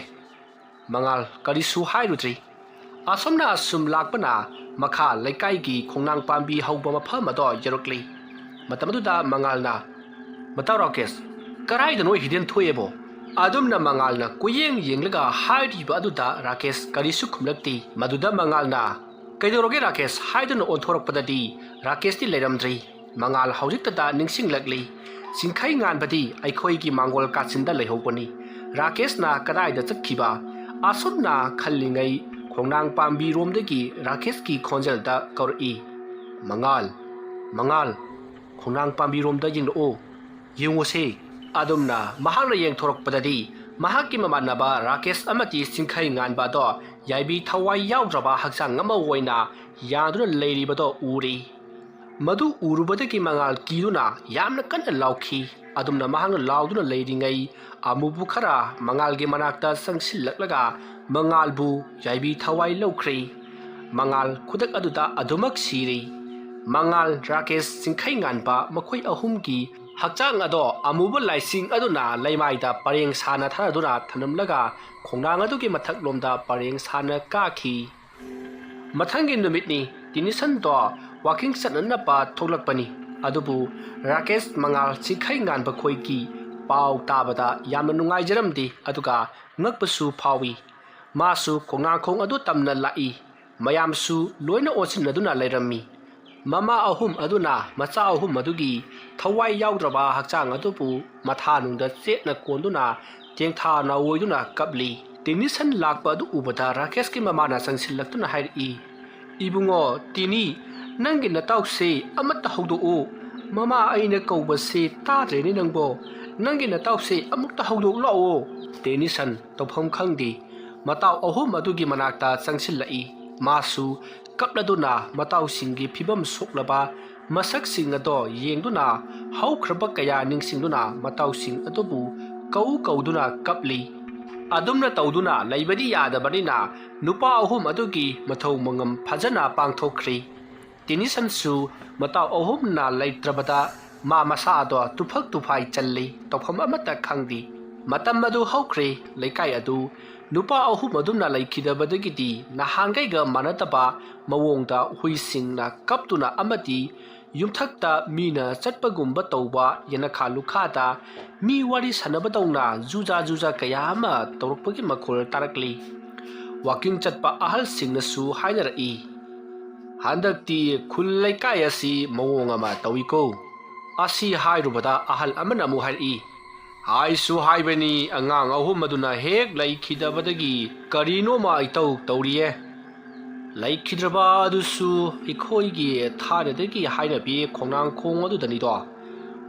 ꯃꯉꯥꯜ ꯀꯔꯤꯁꯨ ꯍꯥꯏꯔꯨꯗ꯭ꯔꯤ꯫ ꯑꯁꯨꯝꯅ ꯑꯁꯨꯝ ꯂꯥꯛꯄꯅ ꯃꯈꯥ ꯂꯩꯀꯥꯏꯒꯤ ꯈꯣꯡꯅꯥꯡ ꯄꯥꯝꯕꯤ ꯍꯧꯕ ꯃꯐꯝ ꯑꯗꯣ ꯌꯧꯔꯛꯂꯤ꯫ ꯃꯇꯝ ꯑꯗꯨꯗ ꯃꯉꯥꯜꯅ, "ꯃꯇꯥꯎ ꯔꯥꯀꯦꯁ, ꯀꯔꯥꯏꯗꯅꯣ ꯑꯦꯛꯁꯤꯗꯦꯟ ꯊꯣꯛꯑꯦꯕꯣ?" ꯑꯗꯨꯝꯅ ꯃꯉꯥꯜꯅ ꯀꯣꯏꯌꯦꯡ ꯌꯦꯡꯂꯒ ꯍꯥꯏꯔꯤꯕ ꯑꯗꯨꯗ ꯔꯥꯀꯦꯁ ꯀꯔꯤꯁꯨ ꯈꯨꯝꯂꯛꯇꯦ꯫ ꯃꯗꯨꯗ ꯃꯉꯥꯜꯅ, "ꯀꯩꯗꯧꯔꯒꯦ ꯔꯥꯀꯦꯁ?" ꯍꯥꯏꯗꯨꯅ ꯑꯣꯟꯊꯣꯔꯛꯄꯗꯗꯤ ꯔꯥꯀꯦꯁꯇꯤ ꯂꯩꯔꯝꯗ꯭ꯔꯤ꯫ ꯃꯉꯥꯜ ꯍꯧꯖꯤꯛꯇꯗ ꯅꯤꯡꯁꯤꯡꯂꯛꯂꯤ, "ꯆꯤꯡꯈꯩ ꯉꯥꯟꯕꯗꯤ ꯑꯩꯈꯣꯏꯒꯤ ꯃꯥꯡꯒꯣꯜ ꯀꯥꯆꯤꯟꯗ ꯂꯩꯍꯧꯕꯅꯤ꯫ ꯔꯥꯀꯦꯁꯅ ꯀꯗꯥꯏꯗ ꯆꯠꯈꯤꯕ?" ꯑꯁꯨꯝꯅ ꯈꯜꯂꯤꯉꯩ ꯈꯣꯡꯅꯥꯡ ꯄꯥꯝꯕꯤꯔꯣꯝꯗꯒꯤ ꯔꯥꯀꯦꯁꯀꯤ ꯈꯣꯟꯖꯦꯜꯗ ꯀꯧꯔꯛꯏ, "ꯃꯉꯥꯜ, ꯃꯉꯥꯜ, ꯈꯣꯡꯅꯥꯡ ꯄꯥꯝꯕꯤꯔꯣꯝꯗ ꯌꯦꯡꯂꯛꯑꯣ, ꯌꯦꯡꯉꯨꯁꯦ꯫" ꯑꯗꯨꯝꯅ ꯃꯍꯥꯛꯅ ꯌꯦꯡꯊꯣꯔꯛꯄꯗꯗꯤ ꯃꯍꯥꯛꯀꯤ ꯃꯃꯥꯟꯅꯕ ꯔꯥꯀꯦꯁ ꯑꯃꯗꯤ ꯆꯤꯡꯈꯩ ꯉꯥꯟꯕ ꯑꯗꯣ ꯌꯥꯏꯕꯤ ꯊꯋꯥꯏ ꯌꯥꯎꯗ꯭ꯔꯕ ꯍꯛꯆꯥꯡ ꯑꯃ ꯑꯣꯏꯅ ꯌꯥꯗꯨꯅ ꯂꯩꯔꯤꯕꯗꯣ ꯎꯔꯤ꯫ ꯃꯗꯨ ꯎꯔꯨꯕꯗꯒꯤ ꯃꯉꯥꯜ ꯀꯤꯗꯨꯅ ꯌꯥꯝꯅ ꯀꯟꯅ ꯂꯥꯎꯈꯤ꯫ ꯑꯗꯨꯝꯅ ꯃꯍꯥꯛꯅ ꯂꯥꯎꯗꯨꯅ ꯂꯩꯔꯤꯉꯩ ꯑꯃꯨꯕꯨ ꯈꯔ ꯃꯉꯥꯜꯒꯤ ꯃꯅꯥꯛꯇ ꯆꯪꯁꯤꯜꯂꯛꯂꯒ ꯃꯉꯥꯜꯕꯨ ꯌꯥꯏꯕꯤ ꯊꯋꯥꯏ ꯂꯧꯈ꯭ꯔꯦ꯫ ꯃꯉꯥꯜ ꯈꯨꯗꯛ ꯑꯗꯨꯗ ꯑꯗꯨꯃꯛ ꯁꯤꯔꯦ꯫ ꯃꯉꯥꯜ, ꯔꯥꯀꯦꯁ, ꯆꯤꯡꯈꯩ ꯉꯥꯟꯕ ꯃꯈꯣꯏ ꯑꯍꯨꯝꯒꯤ ꯍꯛꯆꯥꯡ ꯑꯗꯣ ꯑꯃꯨꯕ ꯂꯥꯏꯁꯤꯡ ꯑꯗꯨꯅ ꯂꯩꯃꯥꯏꯗ ꯄꯔꯦꯡ ꯁꯥꯅ ꯊꯥꯗꯨꯅ ꯊꯅꯝꯂꯒ ꯈꯣꯡꯅꯥꯡ ꯑꯗꯨꯒꯤ ꯃꯊꯛꯂꯣꯝꯗ ꯄꯔꯦꯡ ꯁꯥꯅ ꯀꯥꯈꯤ꯫ ꯃꯊꯪꯒꯤ ꯅꯨꯃꯤꯠꯅꯤ꯫ ꯇꯤꯅꯤꯁꯟꯗꯣ ꯋꯥꯀꯤꯡ ꯆꯠꯅꯅꯕ ꯊꯣꯛꯂꯛꯄꯅꯤ꯫ ꯑꯗꯨꯕꯨ ꯔꯥꯀꯦꯁ ꯃꯉꯥꯜ ꯆꯤꯡꯈꯩ ꯉꯥꯟꯕ ꯈꯣꯏꯒꯤ ꯄꯥꯎ ꯇꯥꯕꯗ ꯌꯥꯝꯅ ꯅꯨꯡꯉꯥꯏꯖꯔꯝꯗꯦ, ꯑꯗꯨꯒ ꯉꯛꯄꯁꯨ ꯐꯥꯎꯏ꯫ ꯃꯥꯁꯨ ꯈꯣꯡꯅꯥꯡꯈꯣꯡ ꯑꯗꯨ ꯇꯝꯅ ꯂꯥꯛꯏ꯫ ꯃꯌꯥꯝꯁꯨ ꯂꯣꯏꯅ ꯑꯣꯟꯁꯤꯟꯅꯗꯨꯅ ꯂꯩꯔꯝꯃꯤ꯫ ꯃꯃꯥ ꯑꯍꯨꯝ ꯑꯗꯨꯅ ꯃꯆꯥ ꯑꯍꯨꯝ ꯑꯗꯨꯒꯤ ꯊꯋꯥꯏ ꯌꯥꯎꯗ꯭ꯔꯕ ꯍꯛꯆꯥꯡ ꯑꯗꯨꯕꯨ ꯃꯊꯥꯅꯨꯡꯗ ꯆꯦꯠꯅ ꯀꯣꯟꯗꯨꯅ ꯇꯦꯡꯊꯥ ꯅꯥꯑꯣꯏꯗꯨꯅ ꯀꯞꯂꯤ꯫ ꯇꯦꯛꯅꯤꯁꯟ ꯂꯥꯛꯄ ꯑꯗꯨ ꯎꯕꯗ ꯔꯥꯀꯦꯁꯀꯤ ꯃꯃꯥꯅ ꯆꯪꯁꯤꯜꯂꯛꯇꯨꯅ ꯍꯥꯏꯔꯛꯏ, "ꯏꯕꯨꯡꯉꯣ ꯇꯤꯅꯤ, ꯅꯪꯒꯤ ꯅꯇꯥꯎꯁꯦ ꯑꯃꯠꯇ ꯍꯧꯗꯣꯛꯎ꯫ ꯃꯃꯥ ꯑꯩꯅ ꯀꯧꯕꯁꯦ ꯇꯥꯗ꯭ꯔꯦꯅꯦ ꯅꯪꯕꯣ꯫ ꯅꯪꯒꯤ ꯅꯇꯥꯎꯁꯦ ꯑꯃꯨꯛꯇ ꯍꯧꯗꯣꯛꯂꯛꯑꯣ꯫" ꯇꯦꯛꯅꯤꯁꯟ ꯇꯧꯐꯝ ꯈꯪꯗꯦ꯫ ꯃꯇꯥꯎ ꯑꯍꯨꯝ ꯑꯗꯨꯒꯤ ꯃꯅꯥꯛꯇ ꯆꯪꯁꯤꯜꯂꯛꯏ꯫ ꯃꯥꯁꯨ ꯀꯞꯂꯗꯨꯅ ꯃꯇꯥꯎꯁꯤꯡꯒꯤ ꯐꯤꯕꯝ ꯁꯣꯛꯂꯕ ꯃꯁꯛꯁꯤꯡ ꯑꯗꯣ ꯌꯦꯡꯗꯨꯅ ꯍꯧꯈ꯭ꯔꯕ ꯀꯌꯥ ꯅꯤꯡꯁꯤꯡꯗꯨꯅ ꯃꯇꯥꯎꯁꯤꯡ ꯑꯗꯨꯕꯨ ꯀꯧ ꯀꯧꯗꯨꯅ ꯀꯞꯂꯤ꯫ ꯑꯗꯨꯝꯅ ꯇꯧꯗꯨꯅ ꯂꯩꯕꯗꯤ ꯌꯥꯗꯕꯅꯤꯅ ꯅꯨꯄꯥ ꯑꯍꯨꯝ ꯑꯗꯨꯒꯤ ꯃꯊꯧ ꯃꯉꯝ ꯐꯖꯅ ꯄꯥꯡꯊꯣꯛꯈ꯭ꯔꯤ꯫ ꯇꯤꯅꯤꯁꯟꯁꯨ ꯃꯇꯥꯎ ꯑꯍꯨꯝꯅ ꯂꯩꯇ꯭ꯔꯕꯗ ꯃꯥ ꯃꯁꯥꯗꯣ ꯇꯨꯐꯛ ꯇꯨꯐꯥꯏ ꯆꯜꯂꯤ, ꯇꯧꯐꯝ ꯑꯃꯠꯇ ꯈꯪꯗꯦ꯫ ꯃꯇꯝ ꯑꯗꯨ ꯍꯧꯈ꯭ꯔꯦ꯫ ꯂꯩꯀꯥꯏ ꯑꯗꯨ ꯅꯨꯄꯥ ꯑꯍꯨꯝ ꯑꯗꯨꯝꯅ ꯂꯩꯈꯤꯗꯕꯗꯒꯤꯗꯤ ꯅꯍꯥꯟꯈꯩꯒ ꯃꯥꯟꯅꯗꯕ ꯃꯑꯣꯡꯗ ꯍꯨꯏꯁꯤꯡꯅ ꯀꯞꯇꯨꯅ ꯑꯃꯗꯤ ꯌꯨꯝꯊꯛꯇ ꯃꯤꯅ ꯆꯠꯄꯒꯨꯝꯕ ꯇꯧꯕ ꯌꯦꯅꯈꯥ ꯂꯨꯈꯥꯗ ꯃꯤ ꯋꯥꯔꯤ ꯁꯥꯟꯅꯕꯗꯧꯅ ꯖꯨꯖꯥ ꯖꯨꯖꯥ ꯀꯌꯥ ꯑꯃ ꯇꯧꯔꯛꯄꯒꯤ ꯃꯈꯣꯜ ꯇꯥꯔꯛꯂꯤ꯫ ꯋꯥꯀꯤꯡ ꯆꯠꯄ ꯑꯍꯜꯁꯤꯡꯅꯁꯨ ꯍꯥꯏꯅꯔꯛꯏ, "ꯍꯟꯗꯛꯇꯤ ꯈꯨꯜ ꯂꯩꯀꯥꯏ ꯑꯁꯤ ꯃꯑꯣꯡ ꯑꯃ ꯇꯧꯏꯀꯣ꯫" ꯑꯁꯤ ꯍꯥꯏꯔꯨꯕꯗ ꯑꯍꯜ ꯑꯃꯅ ꯑꯃꯨꯛ ꯍꯥꯏꯔꯛꯏ, "ꯍꯥꯏꯁꯨ ꯍꯥꯏꯕꯅꯤ, ꯑꯉꯥꯡ ꯑꯍꯨꯝ ꯑꯗꯨꯅ ꯍꯦꯛ ꯂꯩꯈꯤꯗꯕꯗꯒꯤ ꯀꯔꯤꯅꯣꯃ ꯏꯇꯧ ꯇꯧꯔꯤꯌꯦ꯫ ꯂꯩꯈꯤꯗ꯭ꯔꯕ ꯑꯗꯨꯁꯨ ꯑꯩꯈꯣꯏꯒꯤ ꯊꯥꯏꯅꯗꯒꯤ ꯍꯥꯏꯅꯕꯤ ꯈꯣꯡꯅꯥꯡꯈꯣꯡ ꯑꯗꯨꯗꯅꯤꯗꯣ꯫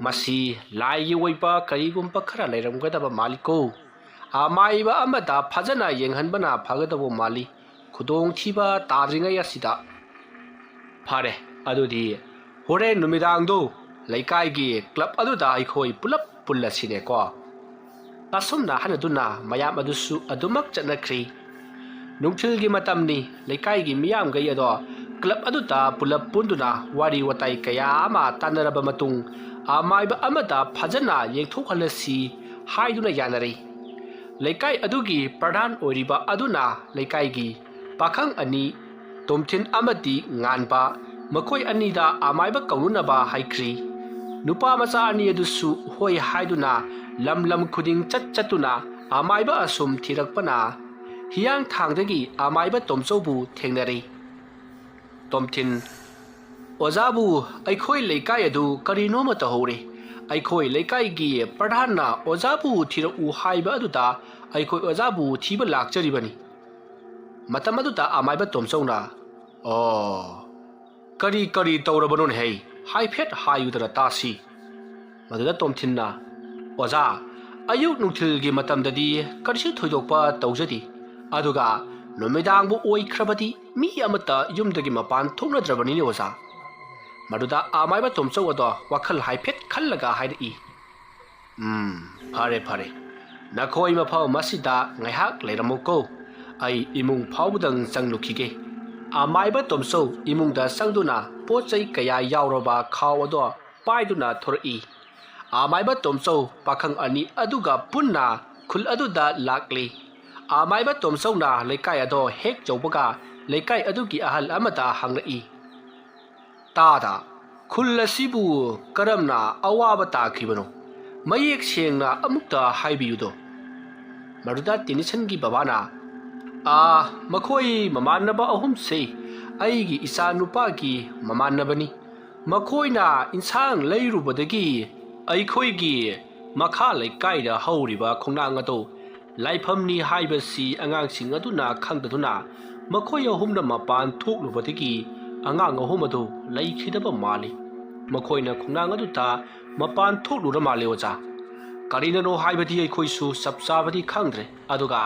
ꯃꯁꯤ ꯂꯥꯏꯒꯤ ꯑꯣꯏꯕ ꯀꯔꯤꯒꯨꯝꯕ ꯈꯔ ꯂꯩꯔꯝꯒꯗꯕ ꯃꯥꯜꯂꯤꯀꯣ꯫ ꯑꯃꯥꯏꯕ ꯑꯃꯗ ꯐꯖꯅ ꯌꯦꯡꯍꯟꯕꯅ ꯐꯒꯗꯕ ꯃꯥꯜꯂꯤ, ꯈꯨꯗꯣꯡꯊꯤꯕ ꯇꯥꯗ꯭ꯔꯤꯉꯩ ꯑꯁꯤꯗ꯫ ꯐꯔꯦ, ꯑꯗꯨꯗꯤ ꯍꯣꯔꯦꯟ ꯅꯨꯃꯤꯗꯥꯡꯗꯣ ꯂꯩꯀꯥꯏꯒꯤ ꯀ꯭ꯂꯕ ꯑꯗꯨꯗ ꯑꯩꯈꯣꯏ ꯄꯨꯂꯞ ꯄꯨꯜꯂꯁꯤꯅꯦꯀꯣ꯫" ꯑꯁꯨꯝꯅ ꯍꯥꯏꯅꯗꯨꯅ ꯃꯌꯥꯝ ꯑꯗꯨꯁꯨ ꯑꯗꯨꯃꯛ ꯆꯠꯅꯈ꯭ꯔꯤ꯫ ꯅꯨꯡꯊꯤꯜꯒꯤ ꯃꯇꯝꯅꯤ꯫ ꯂꯩꯀꯥꯏꯒꯤ ꯃꯤꯌꯥꯝꯈꯩ ꯑꯗꯣ ꯀ꯭ꯂꯕ ꯑꯗꯨꯗ ꯄꯨꯂꯞ ꯄꯨꯟꯗꯨꯅ ꯋꯥꯔꯤ ꯋꯥꯇꯥꯏ ꯀꯌꯥ ꯑꯃ ꯇꯥꯟꯅꯔꯕ ꯃꯇꯨꯡ, ꯑꯃꯥꯏꯕ ꯑꯃꯗ ꯐꯖꯅ ꯌꯦꯡꯊꯣꯛꯍꯜꯂꯁꯤ ꯍꯥꯏꯗꯨꯅ ꯌꯥꯅꯔꯦ꯫ ꯂꯩꯀꯥꯏ ꯑꯗꯨꯒꯤ ꯄ꯭ꯔꯙꯥꯟ ꯑꯣꯏꯔꯤꯕ ꯑꯗꯨꯅ ꯂꯩꯀꯥꯏꯒꯤ ꯄꯥꯈꯪ ꯑꯅꯤ, ꯇꯣꯝꯊꯤꯟ ꯑꯃꯗꯤ ꯉꯥꯟꯕ, ꯃꯈꯣꯏ ꯑꯅꯤꯗ ꯑꯃꯥꯏꯕ ꯀꯧꯅꯅꯕ ꯍꯥꯏꯈ꯭ꯔꯤ꯫ ꯅꯨꯄꯥ ꯃꯆꯥ ꯑꯅꯤ ꯑꯗꯨꯁꯨ ꯍꯣꯏ ꯍꯥꯏꯗꯨꯅ ꯂꯝ ꯂꯝ ꯈꯨꯗꯤꯡ ꯆꯠ ꯆꯠꯇꯨꯅ ꯑꯃꯥꯏꯕ ꯑꯁꯨꯝ ꯊꯤꯔꯛꯄꯅ ꯍꯤꯌꯥꯡꯊꯥꯡꯗꯒꯤ ꯑꯃꯥꯏꯕ ꯇꯣꯝꯆꯧꯕꯨ ꯊꯦꯡꯅꯔꯦ꯫ ꯇꯣꯝꯊꯤꯟ, "ꯑꯣꯖꯥꯕꯨ, ꯑꯩꯈꯣꯏ ꯂꯩꯀꯥꯏ ꯑꯗꯨ ꯀꯔꯤꯅꯣꯃ ꯇꯧꯍꯧꯔꯦ꯫ ꯑꯩꯈꯣꯏ ꯂꯩꯀꯥꯏꯒꯤ ꯄ꯭ꯔꯙꯥꯟꯅ ꯑꯣꯖꯥꯕꯨ ꯊꯤꯔꯛꯎ ꯍꯥꯏꯕ ꯑꯗꯨꯗ ꯑꯩꯈꯣꯏ ꯑꯣꯖꯥꯕꯨ ꯊꯤꯕ ꯂꯥꯛꯆꯔꯤꯕꯅꯤ"꯫ ꯃꯇꯝ ꯑꯗꯨꯗ ꯑꯃꯥꯏꯕ ꯇꯣꯝꯆꯧꯅ, "ꯑꯣ, ꯀꯔꯤ ꯀꯔꯤ ꯇꯧꯔꯕꯅꯣꯅꯦ ꯍꯩ? ꯍꯥꯏꯐꯦꯠ ꯍꯥꯏꯌꯨꯗꯅ ꯇꯥꯁꯤ"꯫ ꯃꯗꯨꯗ ꯇꯣꯝꯊꯤꯟꯅ, "ꯑꯣꯖꯥ, ꯑꯌꯨꯛ ꯅꯨꯡꯊꯤꯜꯒꯤ ꯃꯇꯝꯗꯗꯤ ꯀꯔꯤꯁꯨ ꯊꯣꯏꯗꯣꯛꯄ ꯇꯧꯖꯗꯦ, ꯑꯗꯨꯒ ꯅꯨꯃꯤꯗꯥꯡꯕꯨ ꯑꯣꯏꯈ꯭ꯔꯕꯗꯤ ꯃꯤ ꯑꯃꯠꯇ ꯌꯨꯝꯗꯒꯤ ꯃꯄꯥꯟ ꯊꯣꯛꯅꯗ꯭ꯔꯕꯅꯤꯅꯦ ꯑꯣꯖꯥ"꯫ ꯃꯗꯨꯗ ꯑꯃꯥꯏꯕ ꯇꯣꯝꯆꯧ ꯑꯗꯣ ꯋꯥꯈꯜ ꯍꯥꯏꯐꯦꯠ ꯈꯜꯂꯒ ꯍꯥꯏꯔꯛꯏ, "ꯎꯝ, ꯐꯔꯦ ꯐꯔꯦ, ꯅꯈꯣꯏ ꯃꯐꯝ ꯑꯁꯤꯗ ꯉꯥꯏꯍꯥꯛ ꯂꯩꯔꯝꯃꯨꯀꯣ, ꯑꯩ ꯏꯃꯨꯡ ꯐꯥꯎꯕꯗꯪ ꯆꯪꯂꯨꯈꯤꯒꯦ"꯫ ꯑꯃꯥꯏꯕ ꯇꯣꯝꯆꯧ ꯏꯃꯨꯡꯗ ꯆꯪꯗꯨꯅ ꯄꯣꯠ ꯆꯩ ꯀꯌꯥ ꯌꯥꯎꯔꯕ ꯈꯥꯎ ꯑꯗꯣ ꯄꯥꯏꯗꯨꯅ ꯊꯣꯔꯛꯏ꯫ ꯑꯃꯥꯏꯕ ꯇꯣꯝꯆꯧ ꯄꯥꯈꯪ ꯑꯅꯤ ꯑꯗꯨꯒ ꯄꯨꯟꯅ ꯈꯨꯜ ꯑꯗꯨꯗ ꯂꯥꯛꯂꯤ꯫ ꯑꯃꯥꯏꯕ ꯇꯣꯝꯆꯧꯅ ꯂꯩꯀꯥꯏ ꯑꯗꯣ ꯍꯦꯛ ꯌꯧꯕꯒ ꯂꯩꯀꯥꯏ ꯑꯗꯨꯒꯤ ꯑꯍꯜ ꯑꯃꯗ ꯍꯪꯂꯛꯏ, "ꯇꯥꯗ, ꯈꯨꯜ ꯑꯁꯤꯕꯨ ꯀꯔꯝꯅ ꯑꯋꯥꯕ ꯇꯥꯈꯤꯕꯅꯣ? ꯃꯌꯦꯛ ꯁꯦꯡꯅ ꯑꯃꯨꯛꯇ ꯍꯥꯏꯕꯤꯌꯨꯗꯣ"꯫ ꯃꯗꯨꯗ ꯇꯦꯅꯤꯁꯟꯒꯤ ꯕꯕꯥꯅ, "ꯑꯥ, ꯃꯈꯣꯏ ꯃꯃꯥꯟꯅꯕ ꯑꯍꯨꯝꯁꯦ ꯑꯩꯒꯤ ꯏꯆꯥ ꯅꯨꯄꯥꯒꯤ ꯃꯃꯥꯟꯅꯕꯅꯤ꯫ ꯃꯈꯣꯏꯅ ꯏꯟꯁꯥꯡ ꯂꯩꯔꯨꯕꯗꯒꯤ ꯑꯩꯈꯣꯏꯒꯤ ꯃꯈꯥ ꯂꯩꯀꯥꯏꯗ ꯍꯧꯔꯤꯕ ꯈꯣꯡꯅꯥꯡ ꯑꯗꯨ ꯂꯥꯏꯐꯝꯅꯤ ꯍꯥꯏꯕꯁꯤ ꯑꯉꯥꯡꯁꯤꯡ ꯑꯗꯨꯅ ꯈꯪꯗꯗꯨꯅ ꯃꯈꯣꯏ ꯑꯍꯨꯝꯅ ꯃꯄꯥꯟ ꯊꯣꯛꯂꯨꯕꯗꯒꯤ ꯑꯉꯥꯡ ꯑꯍꯨꯝ ꯑꯗꯨ ꯂꯩꯈꯤꯗꯕ ꯃꯥꯜꯂꯤ꯫ ꯃꯈꯣꯏꯅ ꯈꯣꯡꯅꯥꯡ ꯑꯗꯨꯗ ꯃꯄꯥꯟ ꯊꯣꯛꯂꯨꯔ ꯃꯥꯜꯂꯦ ꯑꯣꯖꯥ꯫ ꯀꯔꯤꯅꯅꯣ ꯍꯥꯏꯕꯗꯤ ꯑꯩꯈꯣꯏꯁꯨ ꯆꯞ ꯆꯥꯕꯗꯤ ꯈꯪꯗ꯭ꯔꯦ, ꯑꯗꯨꯒ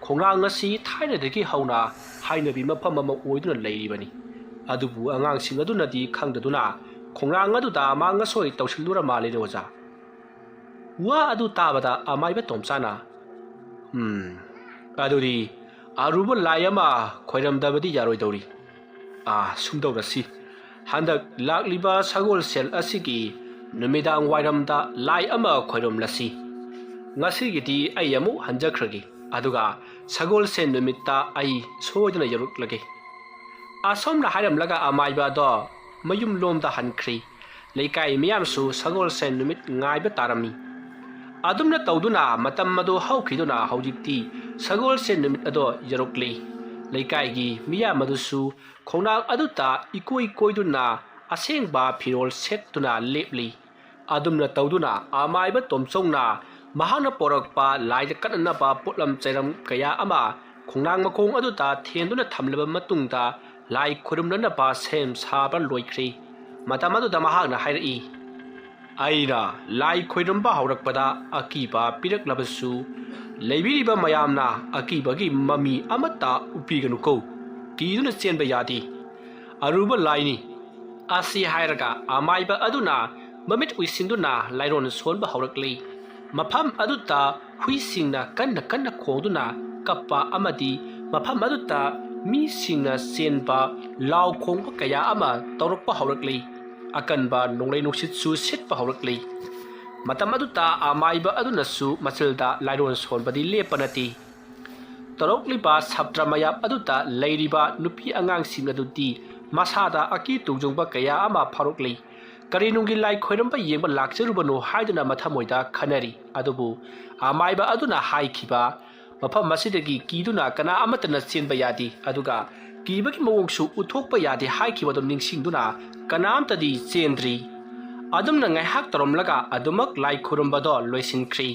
ꯈꯣꯡꯅꯥꯡ ꯑꯁꯤ ꯊꯥꯏꯅꯗꯒꯤ ꯍꯧꯅ ꯍꯥꯏꯅꯕꯤ ꯃꯐꯝ ꯑꯃ ꯑꯣꯏꯗꯨꯅ ꯂꯩꯔꯤꯕꯅꯤ꯫ ꯑꯗꯨꯕꯨ ꯑꯉꯥꯡꯁꯤꯡ ꯑꯗꯨꯅꯗꯤ ꯈꯪꯗꯗꯨꯅ ꯈꯣꯡꯅꯥꯡ ꯑꯗꯨꯗ ꯑꯃꯥꯡ ꯑꯁꯣꯏ ꯇꯧꯁꯤꯜꯂꯨꯔ ꯃꯥꯜꯂꯦꯅꯦ ꯑꯣꯖꯥ"꯫ ꯋꯥ ꯑꯗꯨ ꯇꯥꯕꯗ ꯑꯃꯥꯏꯕ ꯇꯣꯝꯆꯥꯅ, "ꯎꯝ, ꯑꯗꯨꯗꯤ ꯑꯔꯨꯕ ꯂꯥꯏ ꯑꯃ ꯈꯣꯏꯔꯝꯗꯕꯗꯤ ꯌꯥꯔꯣꯏꯗꯧꯔꯤ"꯫ ꯑꯥ, ꯁꯨꯝꯗꯧꯔꯁꯤ꯫ ꯍꯟꯗꯛ ꯂꯥꯛꯂꯤꯕ ꯁꯒꯣꯜꯁꯦꯜ ꯑꯁꯤꯒꯤ ꯅꯨꯃꯤꯗꯥꯡ ꯋꯥꯏꯔꯝꯗ ꯂꯥꯏ ꯑꯃ ꯈꯣꯏꯔꯝꯂꯁꯤ꯫ ꯉꯁꯤꯒꯤꯗꯤ ꯑꯩ ꯑꯃꯨꯛ ꯍꯟꯖꯈ꯭ꯔꯒꯦ, ꯑꯗꯨꯒ ꯁꯒꯣꯜꯁꯦꯜ ꯅꯨꯃꯤꯠꯇ ꯑꯩ ꯁꯣꯏꯗꯅ ꯌꯧꯔꯛꯂꯒꯦ꯫ ꯑꯁꯣꯝꯅ ꯍꯥꯏꯔꯝꯂꯒ ꯑꯃꯥꯏꯕ ꯑꯗꯣ ꯃꯌꯨꯝ ꯂꯣꯝꯗ ꯍꯟꯈ꯭ꯔꯤ꯫ ꯂꯩꯀꯥꯏ ꯃꯤꯌꯥꯝꯁꯨ ꯁꯒꯣꯜꯁꯦꯜ ꯅꯨꯃꯤꯠ ꯉꯥꯏꯕ ꯇꯥꯔꯝꯃꯤ꯫ ꯑꯗꯨꯝꯅ ꯇꯧꯗꯨꯅ ꯃꯇꯝ ꯑꯗꯨ ꯍꯧꯈꯤꯗꯨꯅ ꯍꯧꯖꯤꯛꯇꯤ ꯁꯒꯣꯜꯁꯦꯜ ꯅꯨꯃꯤꯠ ꯑꯗꯣ ꯌꯧꯔꯛꯂꯤ꯫ ꯂꯩꯀꯥꯏꯒꯤ ꯃꯤꯌꯥꯝ ꯑꯗꯨꯁꯨ ꯈꯣꯡꯅꯥꯡ ꯑꯗꯨꯗ ꯏꯀꯣꯏ ꯀꯣꯏꯗꯨꯅ ꯑꯁꯦꯡꯕ ꯐꯤꯔꯣꯜ ꯁꯦꯠꯇꯨꯅ ꯂꯦꯞꯂꯤ꯫ ꯑꯗꯨꯝꯅ ꯇꯧꯗꯨꯅ ꯑꯃꯥꯏꯕ ꯇꯣꯝꯆꯧꯅ ꯃꯍꯥꯛꯅ ꯄꯣꯔꯛꯄ ꯂꯥꯏꯗ ꯀꯠꯅꯅꯕ ꯄꯣꯠꯂꯝ ꯆꯩꯔꯝ ꯀꯌꯥ ꯑꯃ ꯈꯣꯡꯅꯥꯡ ꯃꯈꯣꯡ ꯑꯗꯨꯗ ꯊꯦꯟꯗꯨꯅ ꯊꯝꯂꯕ ꯃꯇꯨꯡꯗ ꯂꯥꯏ ꯈꯨꯔꯨꯝꯅꯅꯕ ꯁꯦꯝ ꯁꯥꯕ ꯂꯣꯏꯈ꯭ꯔꯤ꯫ ꯃꯇꯝ ꯑꯗꯨꯗ ꯃꯍꯥꯛꯅ ꯍꯥꯏꯔꯛꯏ, "ꯑꯩꯅ ꯂꯥꯏ ꯈꯣꯏꯔꯝꯕ ꯍꯧꯔꯛꯄꯗ ꯑꯀꯤꯕ ꯄꯤꯔꯛꯂꯕꯁꯨ, ꯂꯩꯕꯤꯔꯤꯕ ꯃꯌꯥꯝꯅ ꯑꯀꯤꯕꯒꯤ ꯃꯃꯤ ꯑꯃꯠꯇ ꯎꯞꯄꯤꯒꯅꯨꯀꯣ꯫ ꯀꯤꯗꯨꯅ ꯆꯦꯟꯕ ꯌꯥꯗꯦ꯫ ꯑꯔꯨꯕ ꯂꯥꯏꯅꯤ" ꯑꯁꯤ ꯍꯥꯏꯔꯒ ꯑꯃꯥꯏꯕ ꯑꯗꯨꯅ ꯃꯃꯤꯠ ꯎꯏꯁꯤꯟꯗꯨꯅ ꯂꯥꯏꯔꯣꯟ ꯁꯣꯟꯕ ꯍꯧꯔꯛꯂꯤ꯫ ꯃꯐꯝ ꯑꯗꯨꯗ ꯍꯨꯏꯁꯤꯡꯅ ꯀꯟꯅ ꯀꯟꯅ ꯈꯣꯡꯗꯨꯅ ꯀꯞꯄ ꯑꯃꯗꯤ ꯃꯐꯝ ꯑꯗꯨꯗ ꯃꯤꯁꯤꯡꯅ ꯆꯦꯟꯕ, ꯂꯥꯎ ꯈꯣꯡꯕ ꯀꯌꯥ ꯑꯃ ꯇꯧꯔꯛꯄ ꯍꯧꯔꯛꯂꯤ꯫ ꯑꯀꯟꯕ ꯅꯣꯡꯂꯩ ꯅꯨꯡꯁꯤꯠꯁꯨ ꯁꯤꯠꯄ ꯍꯧꯔꯛꯂꯤ꯫ ꯃꯇꯝ ꯑꯗꯨꯗ ꯑꯃꯥꯏꯕ ꯑꯗꯨꯅꯁꯨ ꯃꯆꯤꯜꯗ ꯂꯥꯏꯔꯣꯟ ꯁꯣꯟꯕꯗꯤ ꯂꯦꯞꯄ ꯅꯠꯇꯦ꯫ ꯇꯧꯔꯛꯂꯤꯕ ꯁꯥꯇ꯭ꯔ ꯃꯌꯥꯝ ꯑꯗꯨꯗ ꯂꯩꯔꯤꯕ ꯅꯨꯄꯤ ꯑꯉꯥꯡꯁꯤꯡ ꯑꯗꯨꯗꯤ ꯃꯁꯥꯗ ꯑꯀꯤ ꯇꯨꯖꯨꯡꯕ ꯀꯌꯥ ꯑꯃ ꯐꯥꯎꯔꯛꯂꯤ꯫ ꯀꯔꯤꯅꯨꯡꯒꯤ ꯂꯥꯏ ꯈꯣꯏꯔꯝꯕ ꯌꯦꯡꯕ ꯂꯥꯛꯆꯔꯨꯕꯅꯣ ꯍꯥꯏꯗꯨꯅ ꯃꯊꯃꯣꯏꯗ ꯈꯟꯅꯔꯤ꯫ ꯑꯗꯨꯕꯨ ꯑꯃꯥꯏꯕ ꯑꯗꯨꯅ ꯍꯥꯏꯈꯤꯕ ꯃꯐꯝ ꯑꯁꯤꯗꯒꯤ ꯀꯤꯗꯨꯅ ꯀꯅꯥ ꯑꯃꯠꯇꯅ ꯆꯦꯟꯕ ꯌꯥꯗꯦ, ꯑꯗꯨꯒ ꯀꯤꯕꯒꯤ ꯃꯑꯣꯡꯁꯨ ꯎꯠꯊꯣꯛꯄ ꯌꯥꯗꯦ ꯍꯥꯏꯈꯤꯕꯗꯨ ꯅꯤꯡꯁꯤꯡꯗꯨꯅ ꯀꯅꯥꯝꯇꯗꯤ ꯆꯦꯟꯗ꯭ꯔꯤ꯫ ꯑꯗꯨꯝꯅ ꯉꯥꯏꯍꯥꯛ ꯇꯧꯔꯝꯂꯒ ꯑꯗꯨꯃꯛ ꯂꯥꯏ ꯈꯨꯔꯨꯝꯕꯗꯣ ꯂꯣꯏꯁꯤꯟꯈ꯭ꯔꯤ꯫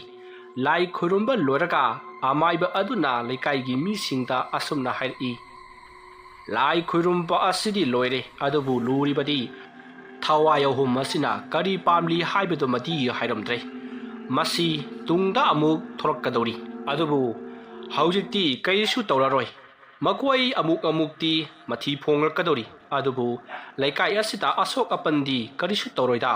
ꯂꯥꯏ ꯈꯨꯔꯨꯝꯕ ꯂꯣꯏꯔꯒ ꯑꯃꯥꯏꯕ ꯑꯗꯨꯅ ꯂꯩꯀꯥꯏꯒꯤ ꯃꯤꯁꯤꯡꯗ ꯑꯁꯨꯝꯅ ꯍꯥꯏꯔꯛꯏ, "ꯂꯥꯏ ꯈꯨꯔꯨꯝꯕ ꯑꯁꯤꯗꯤ ꯂꯣꯏꯔꯦ, ꯑꯗꯨꯕꯨ ꯂꯨꯔꯤꯕꯗꯤ ꯊꯋꯥꯏ ꯑꯍꯨꯝ ꯑꯁꯤꯅ ꯀꯔꯤ ꯄꯥꯝꯂꯤ ꯍꯥꯏꯕꯗꯨꯃꯗꯤ ꯍꯥꯏꯔꯝꯗ꯭ꯔꯦ꯫ ꯃꯁꯤ ꯇꯨꯡꯗ ꯑꯃꯨꯛ ꯊꯣꯔꯛꯀꯗꯧꯔꯤ꯫ ꯑꯗꯨꯕꯨ ꯍꯧꯖꯤꯛꯇꯤ ꯀꯔꯤꯁꯨ ꯇꯧꯔꯔꯣꯏ꯫ ꯃꯈꯣꯏ ꯑꯃꯨꯛ ꯑꯃꯨꯛꯇꯤ ꯃꯊꯤ ꯐꯣꯡꯂꯛꯀꯗꯧꯔꯤ, ꯑꯗꯨꯕꯨ ꯂꯩꯀꯥꯏ ꯑꯁꯤꯗ ꯑꯁꯣꯛ ꯑꯄꯟꯗꯤ ꯀꯔꯤꯁꯨ ꯇꯧꯔꯣꯏꯗ"꯫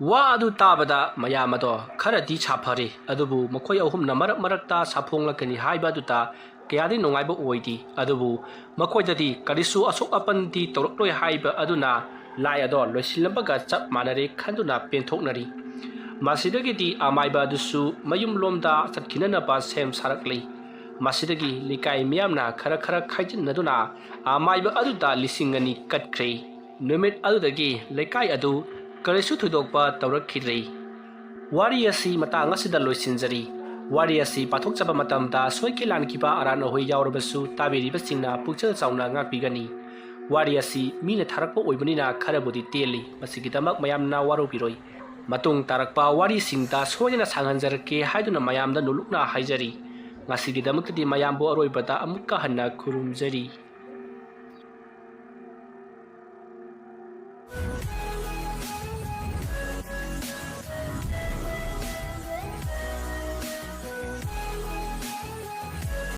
ꯋꯥ ꯑꯗꯨ ꯇꯥꯕꯗ ꯃꯌꯥꯝ ꯑꯗꯣ ꯈꯔꯗꯤ ꯁꯥꯐꯔꯦ, ꯑꯗꯨꯕꯨ ꯃꯈꯣꯏ ꯑꯍꯨꯝꯅ ꯃꯔꯛ ꯃꯔꯛꯇ ꯁꯥꯐꯣꯡꯂꯛꯀꯅꯤ ꯍꯥꯏꯕ ꯑꯗꯨꯗ ꯀꯌꯥꯗꯤ ꯅꯨꯡꯉꯥꯏꯕ ꯑꯣꯏꯗꯦ꯫ ꯑꯗꯨꯕꯨ ꯃꯈꯣꯏꯗꯗꯤ ꯀꯔꯤꯁꯨ ꯑꯁꯣꯛ ꯑꯄꯟꯗꯤ ꯇꯧꯔꯛꯂꯣꯏ ꯍꯥꯏꯕ ꯑꯗꯨꯅ ꯂꯥꯏ ꯑꯗꯣ ꯂꯣꯏꯁꯤꯜꯂꯝꯕꯒ ꯆꯞ ꯃꯥꯟꯅꯔꯦ ꯈꯟꯗꯨꯅ ꯄꯦꯟꯊꯣꯛꯅꯔꯤ꯫ ꯃꯁꯤꯗꯒꯤꯗꯤ ꯑꯃꯥꯏꯕ ꯑꯗꯨꯁꯨ ꯃꯌꯨꯝꯂꯣꯝꯗ ꯆꯠꯈꯤꯅꯅꯕ ꯁꯦꯝ ꯁꯥꯔꯛꯂꯤ꯫ ꯃꯁꯤꯗꯒꯤ ꯂꯩꯀꯥꯏ ꯃꯤꯌꯥꯝꯅ ꯈꯔ ꯈꯔ ꯈꯥꯏꯖꯤꯟꯅꯗꯨꯅ ꯑꯃꯥꯏꯕ ꯑꯗꯨꯗ ꯂꯤꯁꯤꯡ ꯑꯅꯤ ꯀꯠꯈ꯭ꯔꯦ꯫ ꯅꯨꯃꯤꯠ ꯑꯗꯨꯗꯒꯤ ꯂꯩꯀꯥꯏ ꯑꯗꯨ ꯀꯔꯤꯁꯨ ꯊꯣꯏꯗꯣꯛꯄ ꯇꯧꯔꯛꯈꯤꯗ꯭ꯔꯦ꯫ ꯋꯥꯔꯤ ꯑꯁꯤ ꯃꯇꯥꯡ ꯑꯁꯤꯗ ꯂꯣꯏꯁꯤꯟꯖꯔꯤ꯫ ꯋꯥꯔꯤ ꯑꯁꯤ ꯄꯥꯊꯣꯛꯆꯕ ꯃꯇꯝꯗ ꯁꯣꯏꯈꯤ ꯂꯥꯟꯈꯤꯕ ꯑꯔꯥꯟ ꯑꯍꯣꯏ ꯌꯥꯎꯔꯕꯁꯨ ꯇꯥꯕꯤꯔꯤꯕꯁꯤꯡꯅ ꯄꯨꯛꯆꯦꯜ ꯆꯥꯎꯅ ꯉꯥꯛꯄꯤꯒꯅꯤ꯫ ꯋꯥꯔꯤ ꯑꯁꯤ ꯃꯤꯅ ꯊꯥꯔꯛꯄ ꯑꯣꯏꯕꯅꯤꯅ ꯈꯔꯕꯨꯗꯤ ꯇꯦꯜꯂꯤ꯫ ꯃꯁꯤꯒꯤꯗꯃꯛ ꯃꯌꯥꯝꯅ ꯋꯥꯔꯧꯕꯤꯔꯣꯏ꯫ ꯃꯇꯨꯡ ꯇꯥꯔꯛꯄ ꯋꯥꯔꯤꯁꯤꯡꯗ ꯁꯣꯏꯗꯅ ꯁꯥꯡꯍꯟꯖꯔꯛꯀꯦ ꯍꯥꯏꯗꯨꯅ ꯃꯌꯥꯝꯗ ꯅꯣꯂꯨꯛꯅ ꯍꯥꯏꯖꯔꯤ꯫ ꯉꯁꯤꯒꯤꯗꯃꯛꯇꯗꯤ ꯃꯌꯥꯝꯕꯨ ꯑꯔꯣꯏꯕꯗ ꯑꯃꯨꯛꯀ ꯍꯟꯅ ꯈꯨꯔꯨꯝꯖꯔꯤ꯫